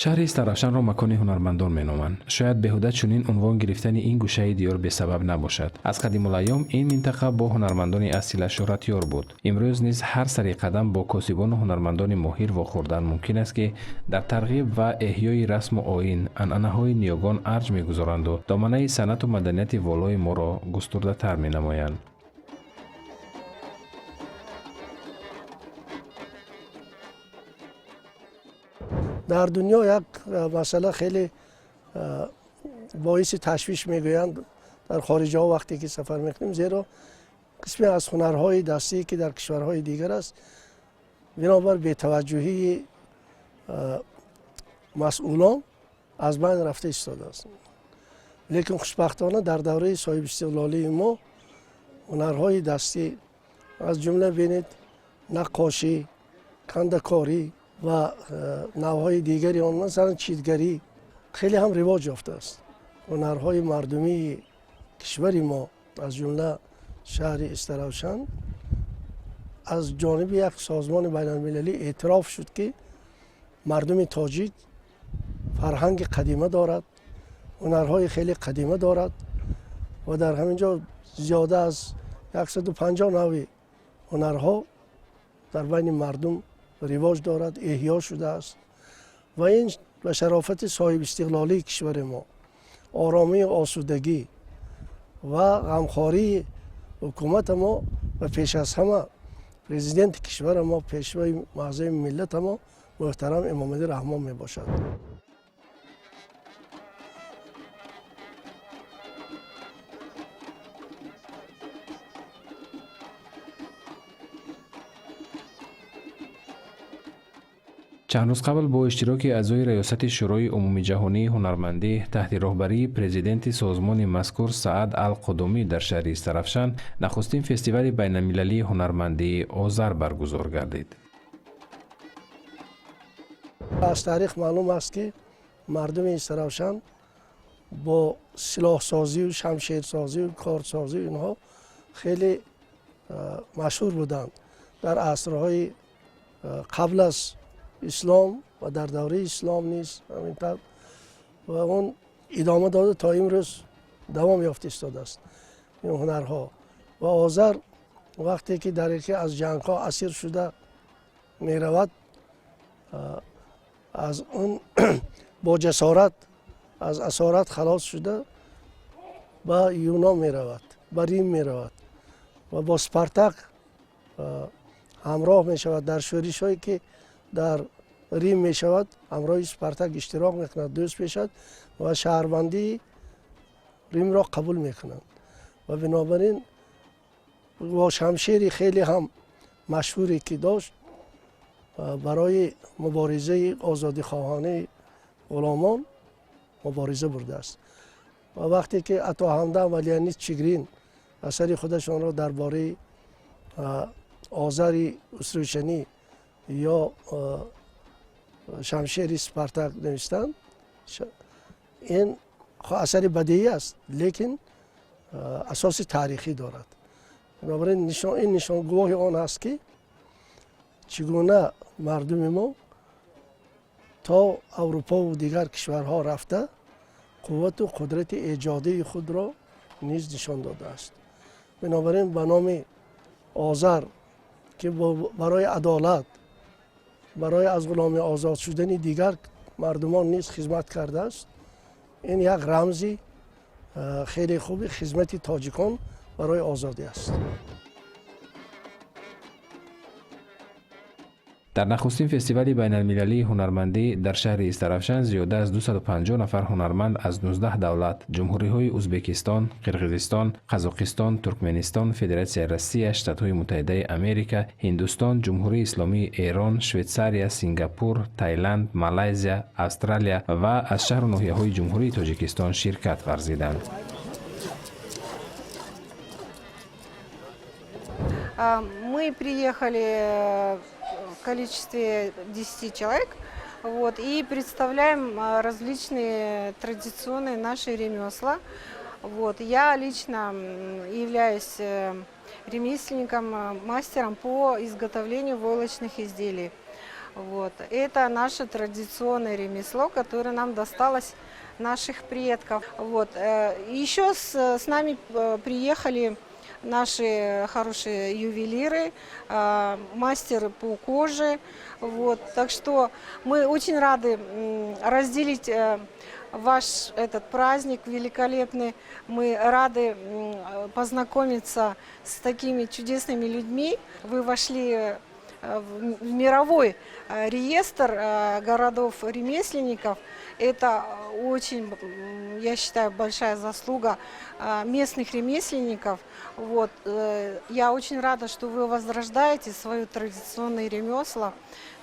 Шаҳри Истаравшанро макони ҳунармандон меноманд. Шояд беҳуда чунин унвон гирифтани ин гӯшаи диёр бесабаб набошад. Аз қадимулайём ин минтақа бо ҳунармандони асила шӯҳратёр буд. Имрӯз низ ҳар сари қадам бо косибону ҳунармандони моҳир вохӯрдан мумкин аст, ки дар тарғиб ва эҳёи расму оин, анъанаҳои ниёгон арҷ мегузоранду доманаи санъату маданияти волои моро густурдатар менамоянд. Дар дунё як масъала хеле боиси ташвиш мегӯянд дар хориҷаҳо, вақте ки сафар мекунем, зеро қисме аз ҳунарҳои дастие, ки дар кишварҳои дигар аст, бинобар бетаваҷҷӯҳии масъулон аз байн рафта истодааст. Лекин хушбахтона дар давраи соҳибистиқлолии мо ҳунарҳои дастӣ, аз ҷумла бинед, наққошӣ, кандакорӣ ва навъҳои дигари он, масалан читгарӣ, хеле ҳам ривоҷ ёфтааст. Ҳунарҳои мардумии кишвари мо, аз ҷумла шаҳри Истаравшан, аз ҷониби як созмони байналмилалӣ эътироф шуд, ки мардуми тоҷик фарҳанги қадима дорад, ҳунарҳои хеле қадима дорад ва дар ҳамин ҷо зиёда аз 150 навъи ҳунарҳо дар байни мардум ривоҷ дорад, эҳё шудааст. Ва ин ба шарофати соҳибистиқлолии кишвари мо, оромию осудагӣ ва ғамхории ҳукумата мо ва пеш аз ҳама президенти кишвари мо, пешвои муаззами миллата мо муҳтарам Эмомалӣ Раҳмон мебошад. Чанд рӯз қабл бо иштироки аъзои раёсати Шӯрои умумиҷаҳонии ҳунармандӣ таҳти роҳбарии президенти созмони мазкур Саад Ал Қудумӣ дар шаҳри Истаравшан нахустин фестивали байналмилалии ҳунармандии Озар баргузор гардид. Аз таърих маълум аст, ки мардуми Истаравшан бо силоҳсозию шамшерсозию кордсозию инҳо хеле машҳур буданд дар асрҳои қабл аз ислом ва дар давраи ислом низ ҳамин тавр, ва он идома дода то имрӯз давом ёфта истодааст ин ҳунарҳо. Ва Озар вақте ки дар яке аз ҷангҳо асир шуда меравад, аз он бо ҷасорат аз асорат халос шуда ба Юнон меравад, ба Рим меравад ва бо Спартак ҳамроҳ мешавад. Дар шӯришҳое, ки дар Рим мешавад, ҳамроҳи Спартак иштирок мекунад, дӯст мешавад ва шаҳрвандии Римро қабул мекунанд. Ва бинобар ин бо шамшери хеле ҳам машҳуре, ки дошт, барои муборизаи озодихоҳонаи ғуломон мубориза бурдааст. Ва вақте ки Ато Ҳамдам ва Леонид Чигрин асари худашонро дар бораи Озари Уструшанӣ ё шамшери Спартак навиштанд, ин асари бадеӣ аст, лекин асоси таърихӣ дорад. Бинобар ин ин нишон гувоҳи он аст, ки чӣ гуна мардуми мо то Аврупову дигар кишварҳо рафта, қуввату қудрати эҷодии худро низ нишон додааст. Бинобар ин ба номи Озар, ки барои адолат, барои аз ғуломӣ озод шудани дигар мардумон низ хизмат кардааст, ин як рамзи хеле хуби хизмати тоҷикон барои озодӣ аст. Дар нахустин фестивали байналмилалии ҳунармандӣ дар шаҳри Истаравшан зиёда аз 250 нафар ҳунарманд аз 19 давлат, ҷумҳуриҳои Узбекистон, Қирғизистон, Қазоқистон, Туркменистон, Федератсияи Россия, Штатҳои Муттаҳидаи Америка, Ҳиндустон, Ҷумҳурии Исломии Эрон, Швейтсария, Сингапур, Таиланд, Малайзия, Австралия ва аз шаҳру ноҳияҳои Ҷумҳурии Тоҷикистон ширкат варзиданд. Мы приехали в количестве 10 человек, вот, и представляем различные традиционные наши ремесла. Вот. Я лично являюсь ремесленником, мастером по изготовлению войлочных изделий. Вот. Это наше традиционное ремесло, которое нам досталось наших предков. Вот. Еще с нами приехали наши хорошие ювелиры, мастер по коже. Вот. Так что мы очень рады разделить ваш этот праздник великолепный. Мы рады познакомиться с такими чудесными людьми. Вы вошли в мировой реестр городов-ремесленников. Это очень, я считаю, большая заслуга местных ремесленников. Вот. Я очень рада, что вы возрождаете свои традиционные ремесла.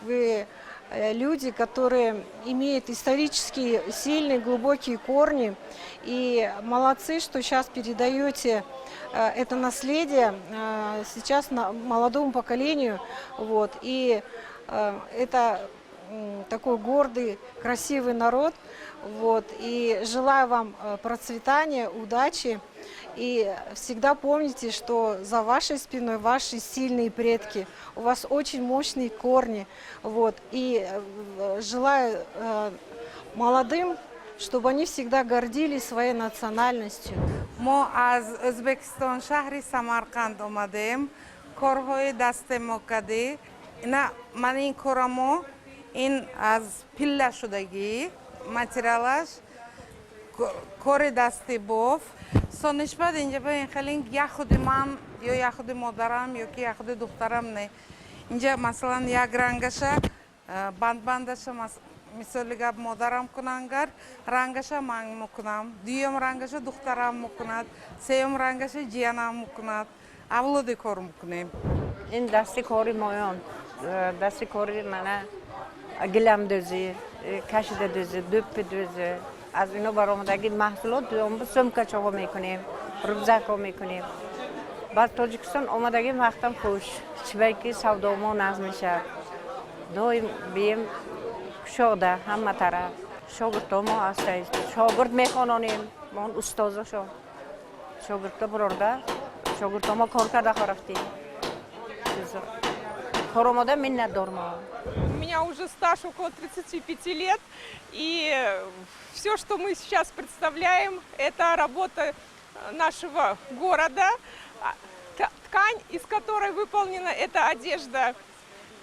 Вы люди, которые имеют исторические сильные, глубокие корни. И молодцы, что сейчас передаете это наследие сейчас молодому поколению. Вот. И это такой гордый, красивый народ. Вот. И желаю вам процветания, удачи. И всегда помните, что за вашей спиной ваши сильные предки. У вас очень мощные корни. Вот. И желаю молодым, чтобы они всегда гордились своей национальностью. Мо аз Ӯзбекистон, шаҳри Самарқанд омадем. Корҳои дасте мо кардӣ. Ина ман ин корамо ин аз пилла шудагӣ, материалаш кори дасти боф. Сонишбад инҷа ба ин хеле як худи ман ё як худи модарам ё ки як худи духтарам не. Инҷа масалан як рангаша бандбандаша мисоли гап модарам кунангар, рангаша ман мекунам, дуюм рангаша духтарам мекунад, сеюм рангаша ҷиянам мекунад. Авлоди кор мекунем. Ин дасти кори моён, дасти кори мана гиламдӯзӣ, кашидадӯзӣ, дӯппидӯзӣ. Аз ино баромадаги маҳсулот сумкачаҳо мекунем, рюкзакҳо мекунем. Баъд Тоҷикистон омадагим вақтам хуш, чибай ки савдомо нағз мешавад. Доим бием кушода ҳама тараф. Шогирдҳо мо ҳастаем, шогирд мехононем, мо устозошо. Шогирдҳо бурорда, шогирдҳо мо кор карда хорафтем. Кор омода миннатдор мо. У меня уже стаж около 35 лет, и все, что мы сейчас представляем, это работа нашего города. Ткань, из которой выполнена эта одежда,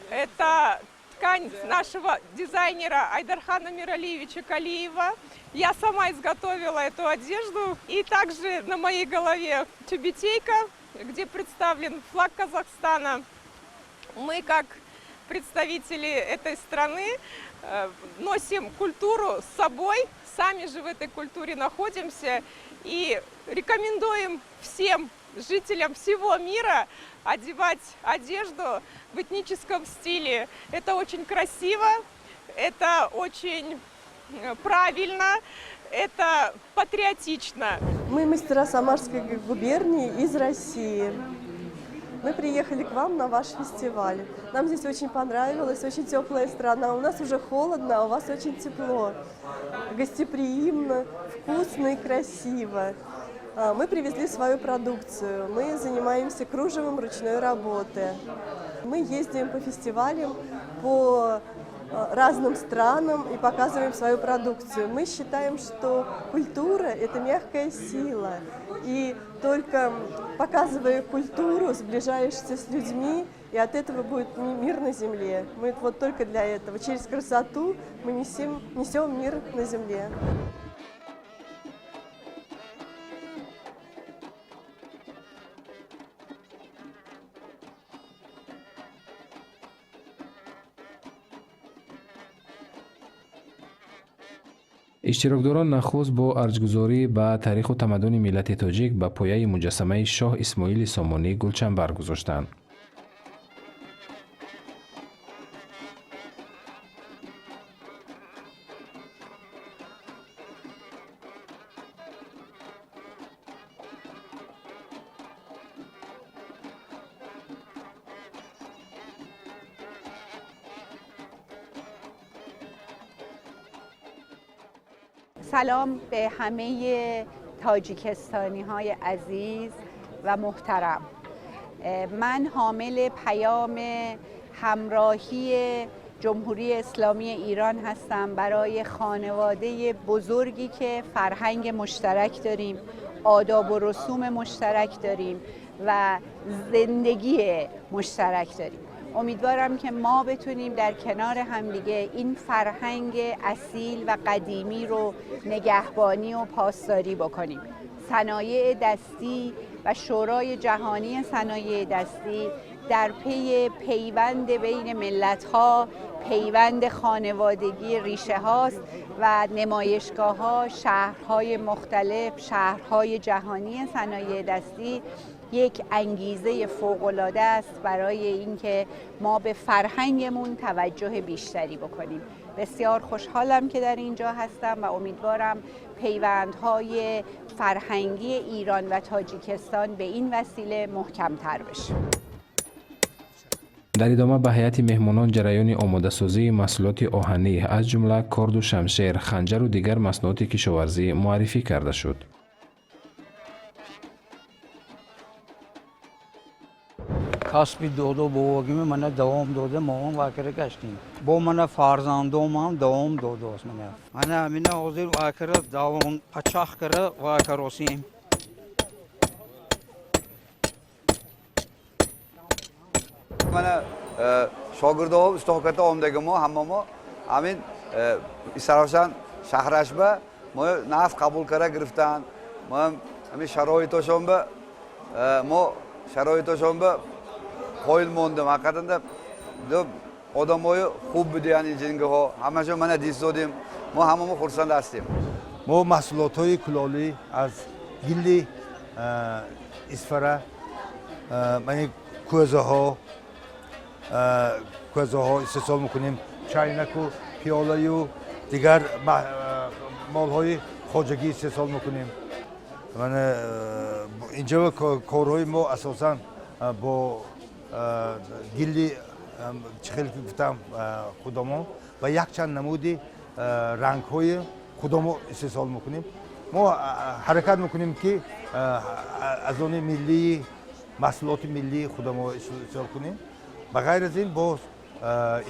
это ткань нашего дизайнера Айдархана Миралиевича Калиева. Я сама изготовила эту одежду. И также на моей голове тюбетейка, где представлен флаг Казахстана. Мы, как представители этой страны, носим культуру с собой, сами же в этой культуре находимся и рекомендуем всем жителям всего мира одевать одежду в этническом стиле. Это очень красиво, это очень правильно, это патриотично. Мы мастера Самарской губернии из России. Мы приехали к вам на ваш фестиваль. Нам здесь очень понравилось, очень теплая страна. У нас уже холодно, а у вас очень тепло. Гостеприимно, вкусно и красиво. Мы привезли свою продукцию. Мы занимаемся кружевом ручной работы. Мы ездим по фестивалям, по разным странам и показываем свою продукцию. Мы считаем, что культура – это мягкая сила. И только показывая культуру, сближаешься с людьми, и от этого будет мир на земле. Мы вот только для этого. Через красоту мы несем мир на земле. Иштирокдорон нахуст бо арҷгузорӣ ба таъриху тамаддуни миллати тоҷик ба пояи муҷассамаи шоҳ Исмоили Сомонӣ гулчанбар гузоштанд. سلام به همه تاجیکستانی های عزیز و محترم. من حامل پیام همراهی جمهوری اسلامی ایران هستم، برای خانواده بزرگی که فرهنگ مشترک داریم، آداب و رسوم مشترک داریم و زندگی مشترک داریم. امیدوارم که ما بتونیم در کنار همدیگه این فرهنگ اصیل و قدیمی رو نگهبانی و پاسداری بکنیم. صنایع دستی و شورای جهانی صنایع دستی در پی پیوند بین ملت‌ها، پیوند خانوادگی ریشه هاست و نمایشگاه‌ها، شهرهای مختلف، شهرهای جهانی صنایع دستی یک انگیزه فوق‌العاده است برای اینکه ما به فرهنگمون توجه بیشتری بکنیم. بسیار خوشحالم که در اینجا هستم و امیدوارم پیوندهای فرهنگی ایران و تاجیکستان به این وسیله محکم‌تر بشه. Дар идома ба ҳайати меҳмонон ҷараёни омодасозии маҳсулоти оҳанӣ, аз ҷумла корду шамшер, ханҷару дигар маснуоти кишоварзӣ муаррифӣ карда шуд. Касби доду бобогими мана давом дода, моам вакира гаштем. Бо мана фарзандомам давом додааст мана. Мана ҳамина ҳозир вакира давом пачах кара вакаросем. Мана шогирдо устоката омдаги мо ҳамамо ҳамин Истаравшан шаҳрашба мо наф қабул кара гирифтанд. Мо ҳамин шароитошонба мо шароитошонба qoyil мондем. Ҳақиқатанда одамои хуб будиянд инҷингиҳо, ҳамашон мана дидсодем. Мо ҳамамо хурсанд ҳастем. Мо маҳсулотҳои кулолӣ аз гилли Исфара, мани кӯзаҳо истеҳсол мекунем, чайнаку, пиёлаю дигар молҳои хоҷагӣ истеҳсол мекунем. Инҷо корҳои мо асосан бо гилли чӣ хеле ки гуфтам худамон ва якчанд намуди рангҳои худамо истеҳсол мекунем. Мо ҳаракат мекунем ки аз они миллии маҳсулоти миллии худамо истеҳсол кунем. Ба ғайр аз ин боз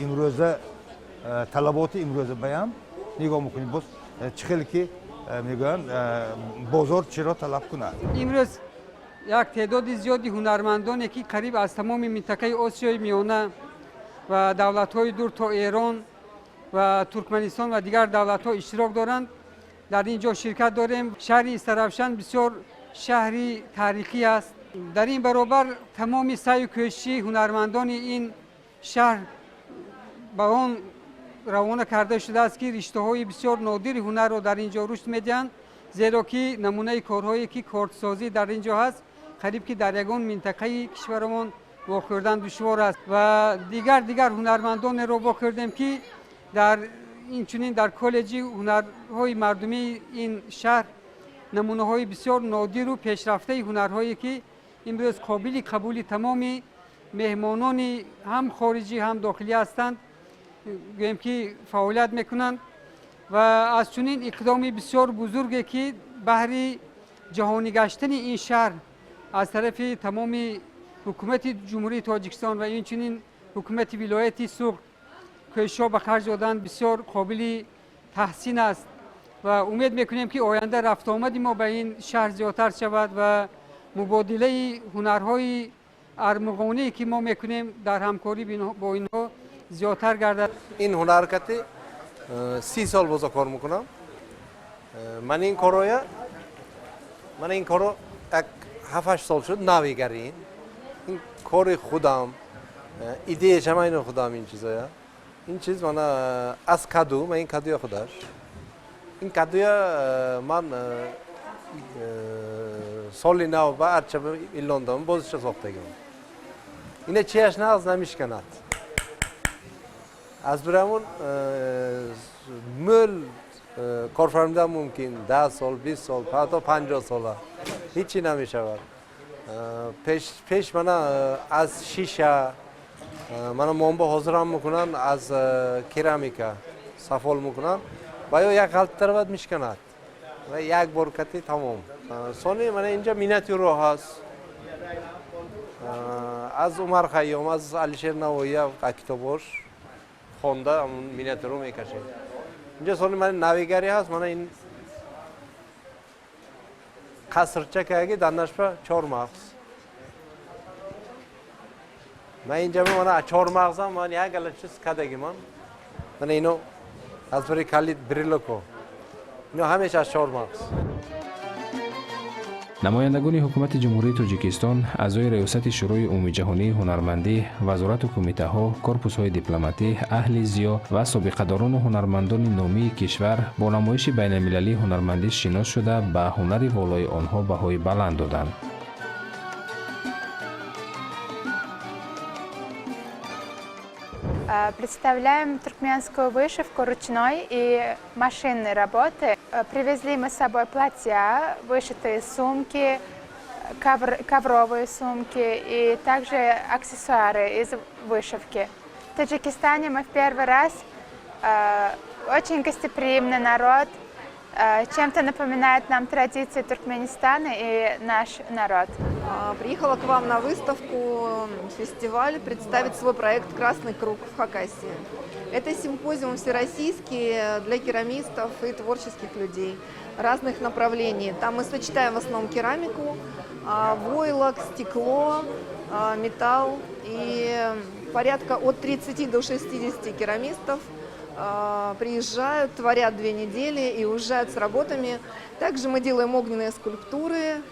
имрӯза талаботи имрӯза баям нигоҳ мекунем, боз чӣ хеле ки мегӯянд бозор чиро талаб кунад. Имрӯз як теъдоди зиёди ҳунармандоне ки қариб аз тамоми минтақаи Осиёи Миёна ва давлатҳои дур то Эрон ва Туркманистон ва дигар давлатҳо иштирок доранд, дар ин ҷо ширкат дорем. Шаҳри Истаравшан бисёр шаҳри таърихӣ аст. Дар ин баробар тамоми саъю кӯшиши ҳунармандони ин шаҳр ба он равона карда шудааст, ки риштаҳои бисёр нодири ҳунарро дар ин ҷо рушд медиҳанд, зеро ки намунаи корҳое ки кордсозӣ дар ин ҷо ҳаст қариб ки дар ягон минтақаи кишварамон вохӯрдан душвор аст. Ва дигар ҳунармандонеро вохӯрдем, ки дар инчунин дар коллеҷи ҳунарҳои мардумии ин шаҳр намунаҳои бисёр нодиру пешрафтаи ҳунарҳое ки имрӯз қобили қабули тамоми меҳмонони ҳам хориҷӣ ҳам дохилӣ ҳастанд, гӯем ки фаъолият мекунанд. Ва аз чунин иқдоми бисёр бузурге ки баҳри ҷаҳонӣ гаштани ин шаҳр аз тарафи тамоми ҳукумати Ҷумҳурии Тоҷикистон ва инчунин ҳукумати вилояти Суғд кӯшишҳо ба харҷ доданд, бисёр қобили таҳсин аст ва умед мекунем ки оянда рафтуомади мо ба ин шаҳр зиёдтар шавад ва мубодилаи ҳунарҳои армуғоние ки мо мекунем дар ҳамкорӣ бо инҳо зиёдтар гардад. Ин ҳунаркати 30 сол боза кор мекунам. Ман ин корро як 7-8 сол шуд навигарӣ. Ин кори худам, идеяш ҳама ино худам ин чизоя. Ин чиз мана аз каду, ман ин кадуя худаш. Ин кадуя ман соли нав ба арча илондам, бозиша сохтагим. Ина чияш нағз намишканад. Аз бирамун мӯл корфармидан мумкин 10 сол, 20 сол, ҳатто 50 сола. Ҳичи намешавад. Пеш мана аз шиша, мана момба ҳозирам мекунанд, аз керамика сафол мекунанд ва ё як ғалтитар баъд мишканад ва як бор кати тамом. Сони мана инҷа миниатюрро ҳаст. Аз Умар Хайём, аз Алишер Навоия китобош Хонда миниатюро мекашем. Инҷо соли ман навигарӣ ҳаст. Мана ин қасрча каги данашпа чормағз. Ман инҷа мана чормағзам ман як гала чиз кадагиман. Мана ино аз барои калид, брелоко, ино ҳамеша аз чормағз. Намояндагони ҳукумати Ҷумҳурии Тоҷикистон, аъзои Раёсати Шӯрои Умумиҷаҳонии ҳунармандӣ, вазорату кумитаҳо, корпусҳои дипломатӣ, аҳли зиё ва собиқадорону ҳунармандони номии кишвар бо намоиши байналмилалии ҳунармандӣ шинос шуда, ба ҳунари волои онҳо баҳои баланд доданд. Представляем туркменскую вышивку ручной и машинной работы. Привезли мы с собой платья, вышитые сумки, ковровые сумки и также аксессуары из вышивки. В Таджикистане мы в первый раз. Очень гостеприимный народ, чем-то напоминает нам традиции Туркменистана и наш народ. Приехала к вам на выставку, фестиваль, представить свой проект «Красный круг» в Хакасии. Это симпозиум всероссийский для керамистов и творческих людей разных направлений. Там мы сочетаем в основном керамику, войлок, стекло, металл. И порядка от 30 до 60 керамистов приезжают, творят 2 недели и уезжают с работами. Также мы делаем огненные скульптуры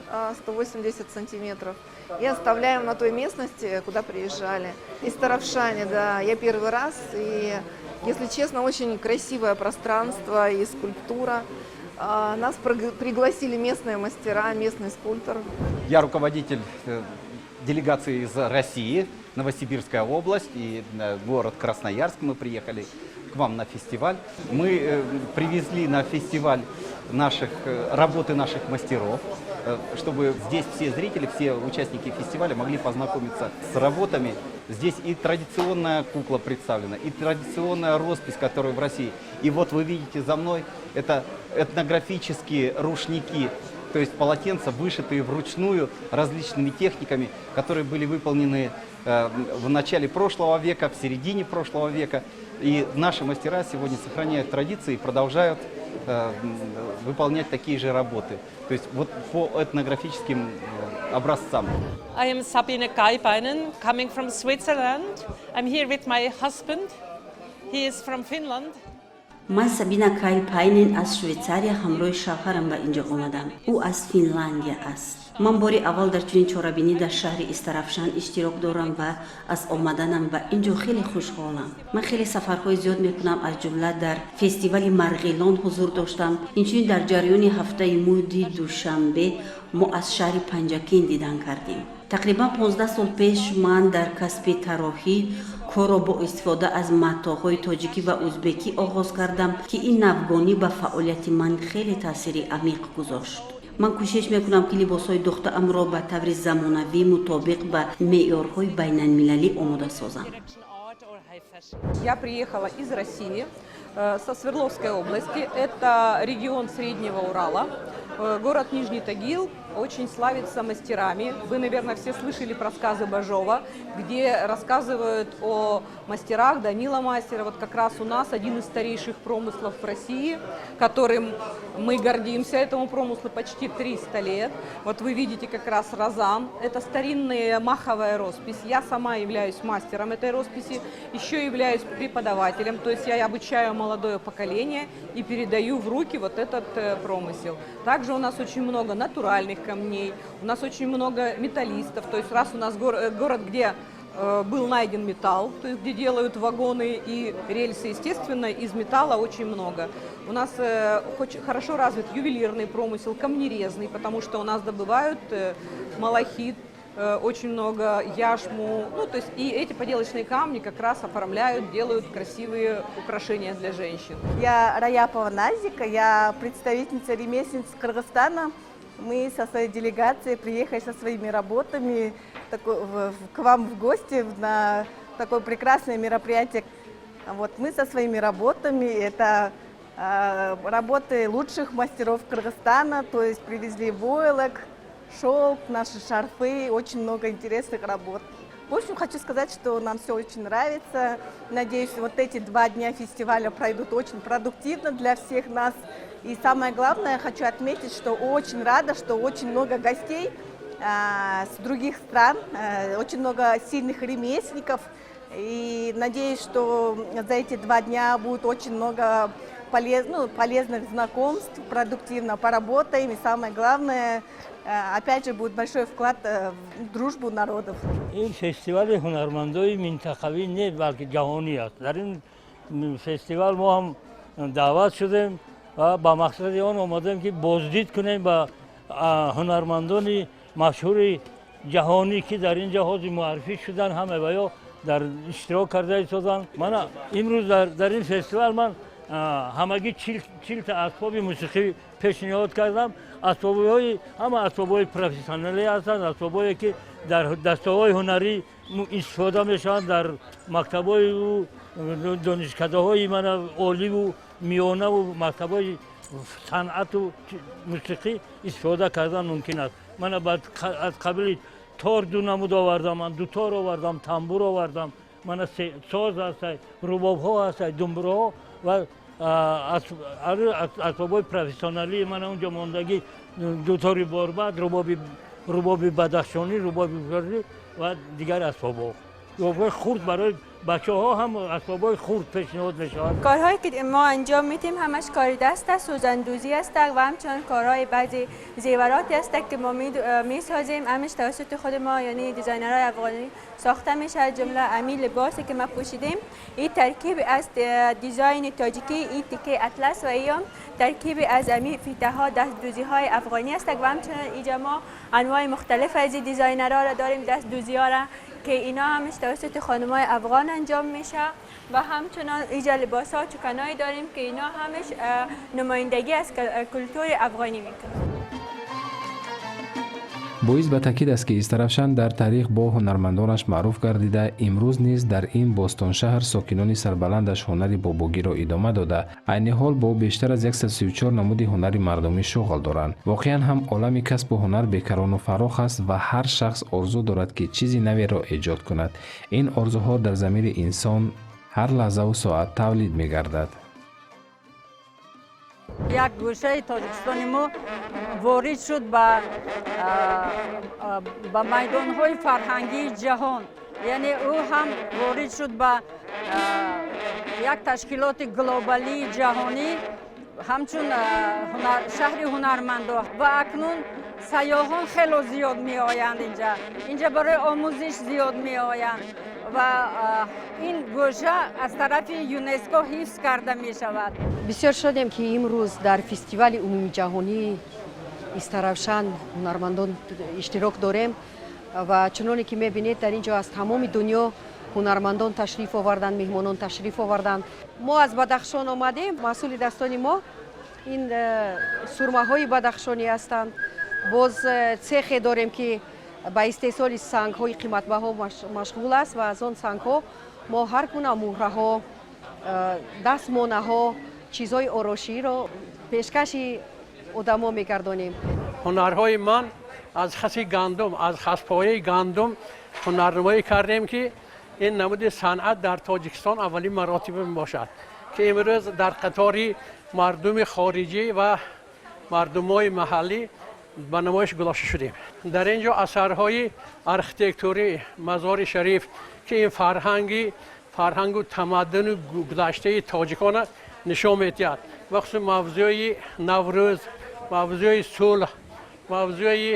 180 сантиметров и оставляем на той местности, куда приезжали. Истаравшане, да, я первый раз, и, если честно, очень красивое пространство и скульптура. Нас пригласили местные мастера, местный скульптор. Я руководитель делегации из России, Новосибирская область и город Красноярск. Мы приехали к вам на фестиваль. Мы привезли на фестиваль работы наших мастеров, чтобы здесь все зрители, все участники фестиваля могли познакомиться с работами. Здесь и традиционная кукла представлена, и традиционная роспись, которая в России. И вот вы видите за мной, это этнографические рушники, то есть полотенца, вышитые вручную различными техниками, которые были выполнены в начале прошлого века, в середине прошлого века. И наши мастера сегодня сохраняют традиции и продолжают выполнять такие же работы. То есть вот по этнографическим образцам. I am Sabine Kaipainen, coming from Switzerland. I'm here with my husband. He is from Finland. Ман Сабина Кайл Пайнен аз Швейтсария ҳамроҳи шавҳарам ба инҷо омадам. Ӯ аз Финландия аст. Ман бори аввал дар чунин чорабинӣ дар шаҳри Истарафшан иштирок дорам ва аз омаданам ба ин ҷо хеле хушҳолам. Ман хеле сафарҳои зиёд мекунам, аз ҷумла дар фестивали Марғилон ҳузур доштам. Инчунин дар ҷараёни ҳафтаи мӯди Душанбе мо аз шаҳри Панҷакент дидан кардем. Тақрибан 15 сол пеш ман дар касби тарроҳӣ корро бо истифода аз матоъҳои тоҷикӣ ва узбекӣ оғоз кардам, ки ин навгонӣ ба фаъолияти ман хеле таъсири амиқ гузошт. Ман кӯшиш мекунам, ки либосҳои духтаамро ба таври замонавӣ мутобиқ ба меъёрҳои байналмилалӣ омода созам. Я приехала из России, со Свердловской области. Это регион Среднего Урала. Город Нижний Тагил очень славится мастерами. Вы, наверное, все слышали про сказы Бажова, где рассказывают о мастерах Данила Мастера. Вот как раз у нас один из старейших промыслов в России, которым мы гордимся, этому промыслу почти 300 лет. Вот вы видите как раз розан. Это старинная маховая роспись. Я сама являюсь мастером этой росписи, еще являюсь преподавателем, то есть я обучаю молодое поколение и передаю в руки вот этот промысел. Также у нас очень много натуральных камней, у нас очень много металлистов, то есть раз у нас город, где был найден металл, то есть где делают вагоны и рельсы, естественно, из металла очень много. У нас очень хорошо развит ювелирный промысел, камнерезный, потому что у нас добывают малахит, очень много яшму, ну, то есть и эти поделочные камни как раз оформляют, делают красивые украшения для женщин. Я Раяпова Назика, я представительница ремесленниц Кыргызстана. Мы со своей делегацией приехали со своими работами к вам в гости на такое прекрасное мероприятие. Вот, мы со своими работами, это работы лучших мастеров Кыргызстана, то есть привезли войлок, шелк, наши шарфы, очень много интересных работ. В общем, хочу сказать, что нам все очень нравится. Надеюсь, вот эти 2 дня фестиваля пройдут очень продуктивно для всех нас. И самое главное, хочу отметить, что очень рада, что очень много гостей с других стран, очень много сильных ремесленников. И надеюсь, что за эти 2 дня будет очень много ну, полезных знакомств, продуктивно поработаем. И самое главное, опять же, будет большой вклад в дружбу народов. Ин фестивали ҳунармандои минтақавӣ не, балки ҷаҳонӣ аст. Дар ин фестивал мо ҳам даъват шудем ва ба мақсади он омадем, ки боздид кунем ба ҳунармандони машҳури ҷаҳонӣ, ки дар ин ҷо ҳозир муаррифӣ шуданд, ҳама ва ё дар иштирок карда истоданд. Мана имрӯз дар ин фестивал ман ҳамагӣ 40 та асбоби мусиқӣ пешниҳод кардам. Асбобҳои ҳама асбобҳои профессионалӣ ҳастанд, асбобҳое, ки дар дастаҳои ҳунарӣ истифода мешаванд, дар мактабҳою донишкадаҳои мана оливу миёнаву мактабҳои санъату мусиқӣ истифода кардан мумкин аст. Мана аз қабили тор ду намуд овардам, ман дутор овардам, тамбур овардам, мана соз ҳастай, рубобҳо ҳастай, думбураҳо ва асбобҳои профессионалӣ. Мана унҷо мондагӣ дутори борбад, рубоби бадахшонӣ, рубоби ва дигар асбобҳо, рубобҳои хурд. Барои бачаҳо ҳам асбобҳои хурд пешниҳод мешавад. Корҳое ки мо анҷом میدیم همش کار دست است، سوزندوزی است و همچنان کارهای بعضی زیوراتی است که ما میسازیم، همش توسط خود ما، یعنی designer های افغانی ساخته میشه. جمله امی لباسی که ما پوشیدیم، این ترکیب از design تاجیکی، این تیکه اطلس و این ترکیب از امی فیته ها، دست دوزی های افغانی است و همچنان اینجا ما انواع مختلف از designer ها را داریم، دست دوزی ها را که اینا همش توسط خانمای افغان انجام میشه و همچنان اینجا لباس ها چکنایی داریم که اینا همش نمایندگی از کلتور افغانی میکنه. Боис ба таъкид аст, ки Истаравшан дар таърих бо ҳунармандонаш маъруф гардида, имрӯз низ дар ин бостоншаҳр сокинони сарбаландаш ҳунари бобогиро идома дода, айни ҳол бо бештар аз 134 намуди ҳунари мардумӣ шуғл доранд. Воқеан ҳам олами касбу ҳунар бекарону фарох аст ва ҳар шахс орзу дорад, ки чизи наверо эҷод кунад. Ин орзуҳо дар замири инсон ҳар лаҳзаву соат тавлид мегардад. Як гӯшаи Тоҷикистони мо ворид шуд ба майдонҳои фарҳангии ҷаҳон, яъне ӯ ҳам ворид шуд ба як ташкилоти глобалии ҷаҳонӣ ҳамчун шаҳри ҳунармандо. Ва акнун сайёҳон хело зиёд меоянд инҷа, барои омӯзиш зиёд меоянд ва ин гӯша аз тарафи ЮНЕСКО ҳифз карда мешавад. Бисёр шодем, ки имрӯз дар фестивали умумиҷаҳонии Истаравшан ҳунармандон иштирок дорем ва чуноне ки мебинед, дар ин ҷо аз тамоми дунё ҳунармандон ташриф оварданд, меҳмонон ташриф оварданд. Мо аз Бадахшон омадем. Маҳсули дастони мо ин сурмаҳои бадахшонӣ ҳастанд. Боз цехе дорем, ки ба истеҳсоли сангҳои қиматбаҳо машғул аст ва аз он сангҳо мо ҳар гуна муҳраҳо, дастмонаҳо, чизҳои ороширо пешкаши одамо мегардонем. Ҳунарҳои ман аз хаси гандум, аз хаспояи гандум ҳунарнамоӣ кардем, ки ин намуди санъат дар Тоҷикистон аввалин маротиба мебошад, ки имрӯз дар қатори мардуми хориҷӣ ва мардумҳои маҳаллӣ ба намоиш гузошта шудем. Дар ин ҷо асарҳои архитектурӣ, Мазори Шариф, ки ин фарҳангу тамаддуни гузаштаи тоҷикона нишон медиҳад, ва хусусан мавзӯи Наврӯз, мавзӯи сулҳ, мавзӯи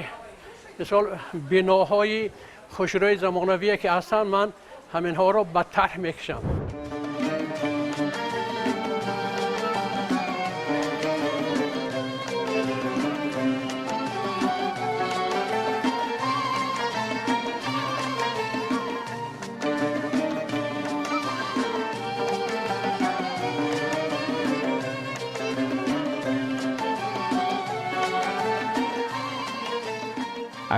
мисол биноҳои хушрӯи замонавие ки ҳастанд, ман ҳаминҳоро ба тарҳ мекашам.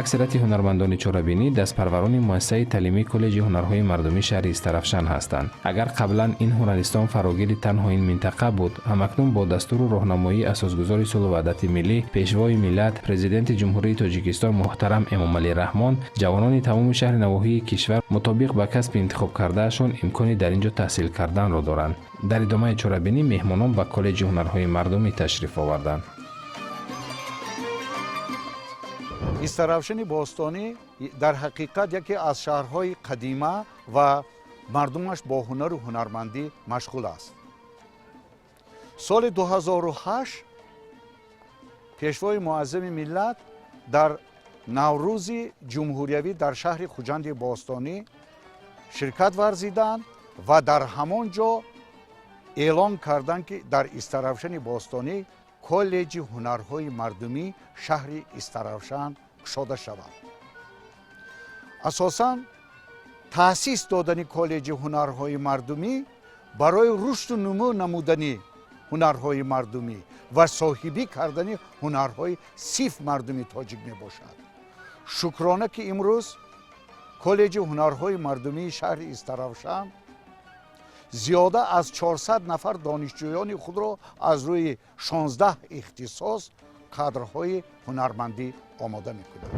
Аксарияти ҳунармандони чорабинӣ дастпарварони муассисаи таълимии коллеҷи ҳунарҳои мардумии шаҳри Истаравшан ҳастанд. Агар қаблан ин ҳунаристон фарогири танҳо ин минтақа буд, ҳамакнун бо дастуру роҳнамоии асосгузори сулҳу ваҳдати миллӣ, пешвои миллат, президенти Ҷумҳурии Тоҷикистон муҳтарам Эмомалӣ Раҳмон, ҷавонони тамоми шаҳри навоҳии кишвар мутобиқ ба касби интихобкардаашон имкони дар ин ҷо таҳсил карданро доранд. Дар идомаи чорабинӣ меҳмонон ба коллеҷи ҳунарҳои мардумӣ ташриф оварданд. Истаравшани бостонӣ дар ҳақиқат яке аз шаҳрҳои қадима ва мардумаш бо ҳунару ҳунармандӣ машғул аст. Соли 2008 пешвои муаззами миллат дар Наврӯзи ҷумҳуриявӣ дар шаҳри Хуҷанди бостонӣ ширкат варзиданд ва дар ҳамон ҷо эълон карданд, ки дар Истаравшани бостонӣ коллеҷи ҳунарҳои мардумӣ шаҳри Истаравшан кушода шавад. Асосан таъсис додани коллеҷи ҳунарҳои мардумӣ барои рушду нумӯ намудани ҳунарҳои мардумӣ ва соҳибӣ кардани ҳунарҳои сиф мардуми тоҷик мебошад. Шукрона, ки имрӯз коллеҷи ҳунарҳои мардумии шаҳри Истаравшан зиёда аз 400 нафар донишҷӯёни худро аз рӯи 16 ихтисос кадрҳои ҳунармандӣ омода мекунад.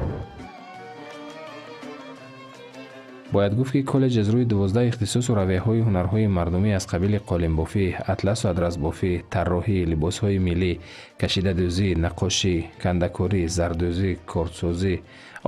Бояд гуфт, ки коллеҷ аз рӯи 12 ихтисосу равияҳои ҳунарҳои мардумӣ аз қабили қолинбофӣ, атласу адрасбофӣ, тарроҳӣ, либосҳои миллӣ, кашидадӯзӣ, наққошӣ, кандакорӣ, зардӯзӣ, кордсозӣ,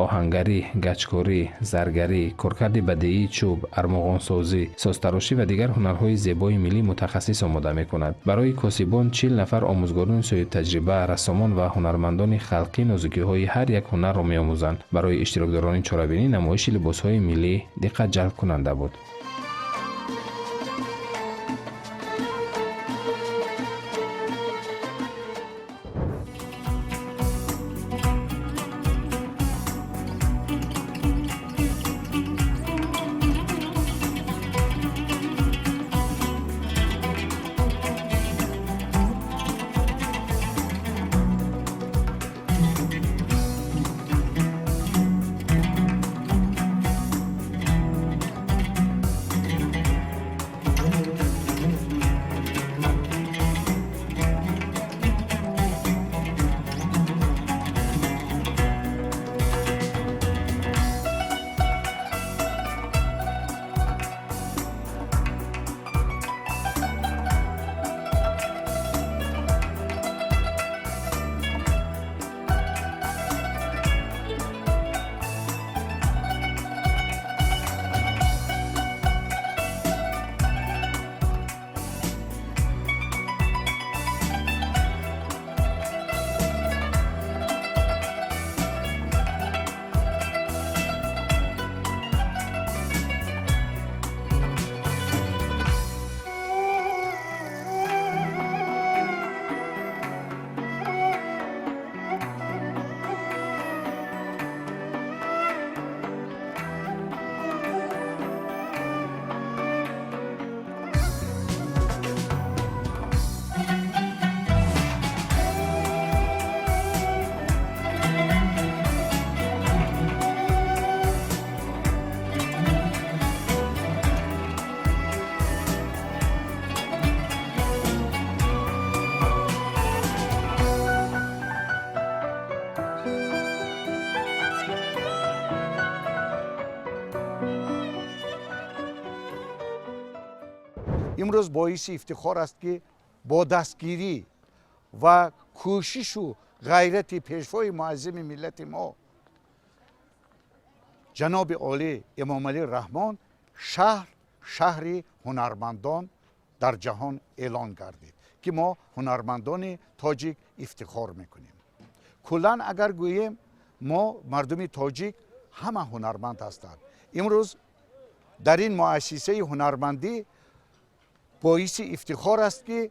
оҳангарӣ, гачкорӣ, заргарӣ, коркарди бадеии чӯб, армуғонсозӣ, созтарошӣ ва дигар ҳунарҳои зебои миллӣ мутахассис омода мекунад. Барои косибон 40 нафар омӯзгорони соҳибтаҷриба, рассомон ва ҳунармандони халқӣ нозукиҳои ҳар як ҳунарро меомӯзанд. Барои иштирокдорони чорабинӣ намоиши либосҳои миллӣ диққат ҷалбкунанда буд. Имрӯз боиси ифтихор аст, ки бо дастгирӣ ва кӯшишу ғайрати пешвои муаззами миллати мо ҷаноби олӣ Эмомалӣ Раҳмон шаҳр шаҳри ҳунармандон дар ҷаҳон эълон гардид, ки мо ҳунармандони тоҷик ифтихор мекунем. Куллан агар гӯем, мо мардуми тоҷик ҳама ҳунарманд ҳастанд. Имрӯз дар ин муассисаи ҳунармандӣ боиси ифтихор аст, ки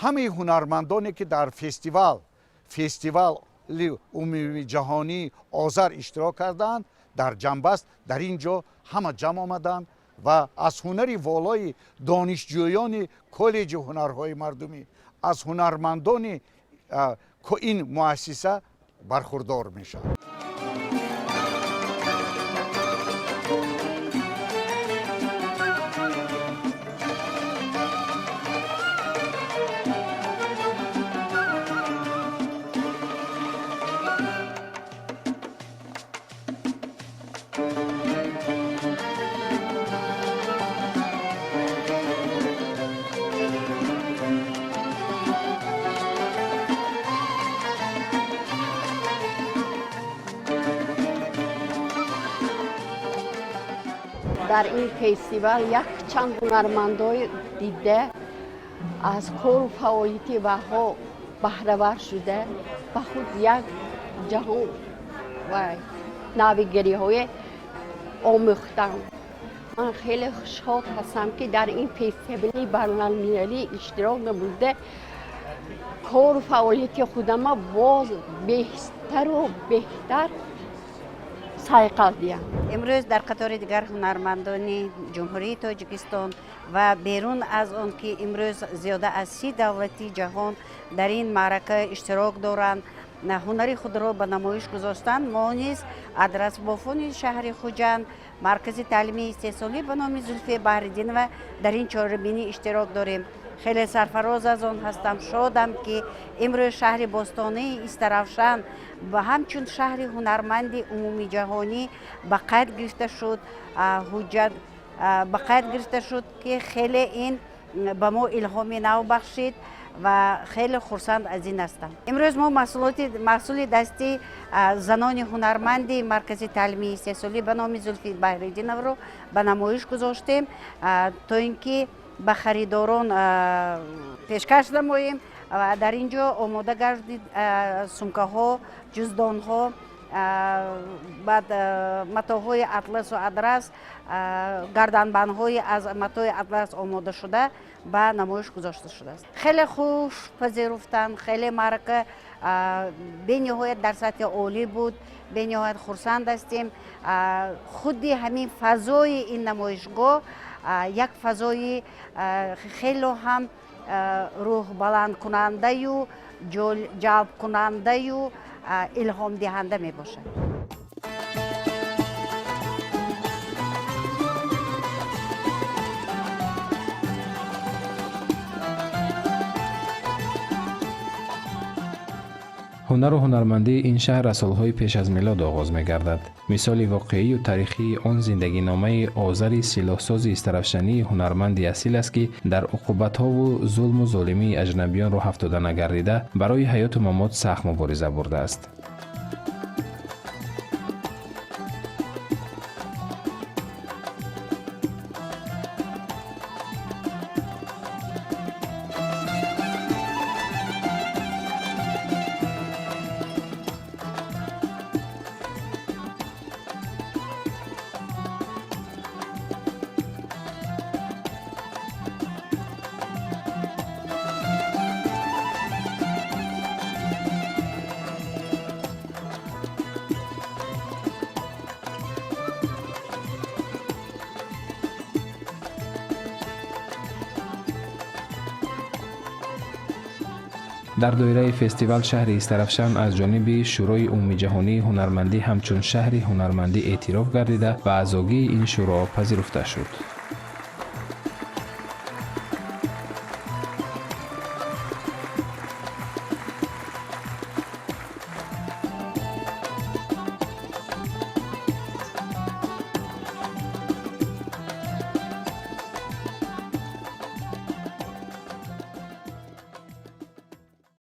ҳамаи ҳунармандоне, ки дар фестивали умумиҷаҳонии Озар иштирок карданд, дар ҷамъбаст дар ин ҷо ҳама ҷамъ омаданд ва аз ҳунари волои донишҷӯёни коллеҷи ҳунарҳои мардумӣ, аз ҳунармандони ин муассиса бархурдор мешаванд. Дар ин фестивал якчанд ҳунармандои дида аз кору фаъолияти ваҳо баҳравар шуда, ба худ як ҷаҳон ва навигариҳое омӯхтам. Ман хеле шод ҳастам, ки дар ин фестивали байналмилалӣ иштирок намуда, кору фаъолияти худама боз беҳтару беҳтар сайқал диҳам. Имрӯз дар қатори дигар ҳунармандони Ҷумҳурии Тоҷикистон ва берун аз он, ки имрӯз зиёда аз 30 давлати ҷаҳон дар ин маърака иштирок доранд, ҳунари худро ба намоиш гузоштанд, мо низ адрасбофони шаҳри Хуҷанд, маркази таълимии истеҳсолӣ ба номи Зулфия Баҳриддинова дар ин чорабинӣ иштирок дорем. Хеле сарфароз аз он ҳастам, шодам, ки имрӯз шаҳри бостонии Истаравшан ба ҳамчун шаҳри ҳунарманди умумиҷаҳонӣ ба қайд гирифта шуд, ҳуҷҷат ба қайд гирифта шуд, ки хеле ин ба мо илҳоми нав бахшид ва хеле хурсанд аз ин ҳастам. Имрӯз мо маҳсули дасти занони ҳунарманди маркази таълимии истеҳсолӣ ба номи Зулфи Баҳриддиновро ба намоиш гузоштем, то ин ки ба харидорон пешкаш намоем. Ва дар ин ҷо омода гардид сумкаҳо, ҷуздонҳо, баъд матоъҳои атласу адрас, гарданбандҳои аз матои атлас омода шуда ба намоиш гузошта шудааст. Хеле хуш пазируфтанд, хеле маърака бениҳоят дар сатҳи олӣ буд, бениҳоят хурсанд ҳастем. Худи ҳамин фазои ин намоишгоҳ як фазои хело ҳам рӯҳбаландкунандаю ҷалбкунандаю илҳомдиҳанда мебошад. Ҳунару ҳунармандии ин шаҳр аз солҳои пеш аз милод оғоз мегардад. Мисоли воқеию таърихии он зиндагиномаи озари силоҳсози истаравшании ҳунарманди асил аст, ки дар уқубатҳову зулму золимии аҷнабиён роҳ афтода нагардида, барои ҳаёту мамот сахт мубориза бурдааст. Дар доираи фестивал шаҳри Истаравшан аз ҷониби Шӯрои умумиҷаҳонии ҳунармандӣ ҳамчун шаҳри ҳунармандӣ эътироф гардида, ба аъзогии ин шӯро пазируфта шуд.